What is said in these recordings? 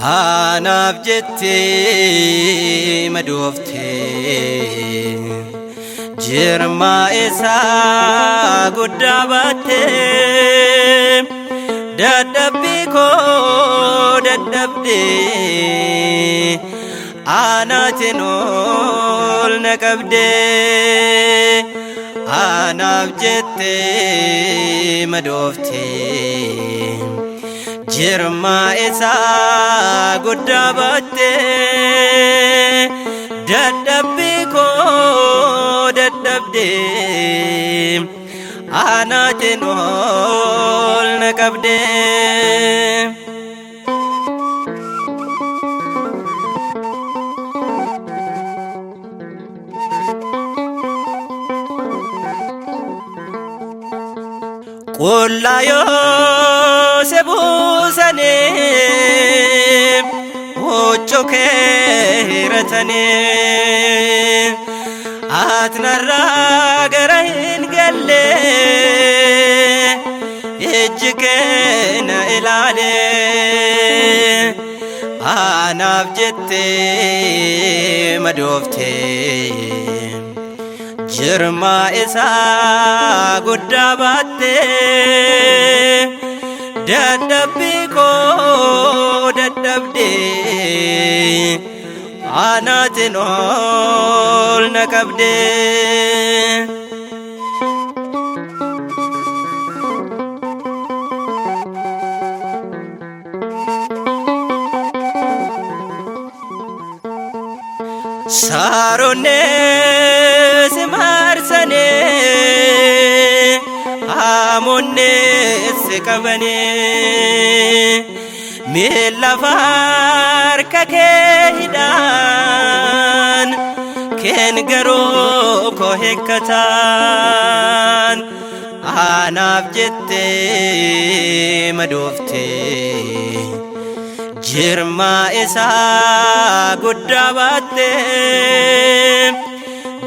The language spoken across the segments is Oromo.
Anaaf jettee madooftee jirma isaa guddaa baattee dadhabbii koo dadhabdee anaatiin ol na qabdee anaaf jettee madooftee. Jirma isaa guddaa baattee dadhabbii koo dadhabdee anaatiin ol na qabdee. Qullaa yoo si buusanii huccuu kee hiratanii ati narraa gara hin galle ijji kee na ilaale anaaf jettee madooftee. Jirma isaa guddaa baattee dadhabbii koo dadhabdee anaatiin ol na qabdee. Saaronnee si marsanii hamoonnee si qabanii miilla harka kee hidhaan keen garuu koo hiikkataan anaaf jettee madooftee. Jirma isaa guddaa baattee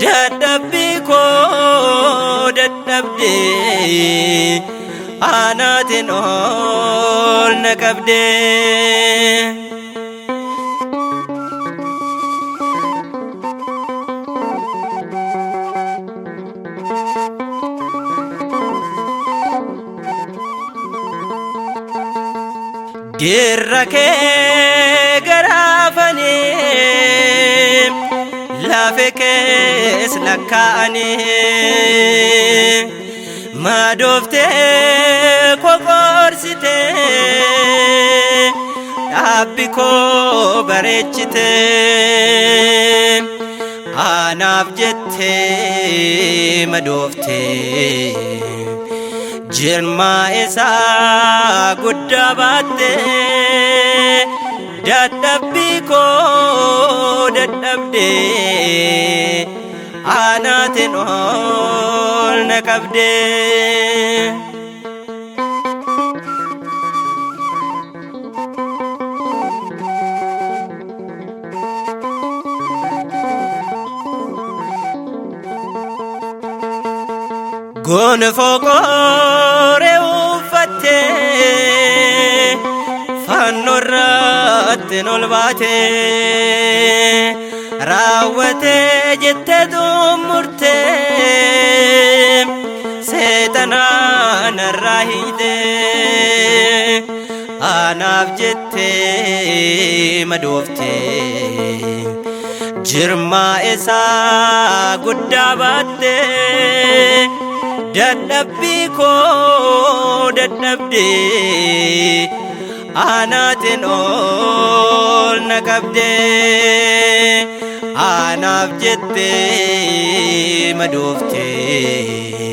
dadhabbii koo dadhabdee anaatiin ol na qabdee. Dirra kee garaafanii lafa kees lakkaa'anii madooftee koqorsitee dhaabbi koo bareechitee anaaf jettee madooftee. Jirma isaa guddaa baattee dadhabbii koo dadhabdee anaatiin ol na qabdee. Gonfoo qoree uffattee fannoo irratti ol baatee raawwatee jettee xumurtee seexanaa narraa hiitee anaaf jettee madooftee. Jirma isaa guddaa baattee dadhabbii koo dadhabdee anaatiin ol na qabdee anaaf jettee madooftee.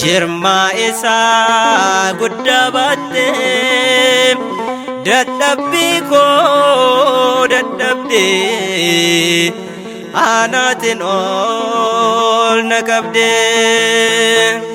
Jirma isaa guddaa baattee Dadhabbii koo dadhabdee anaatiin ol na qabdee.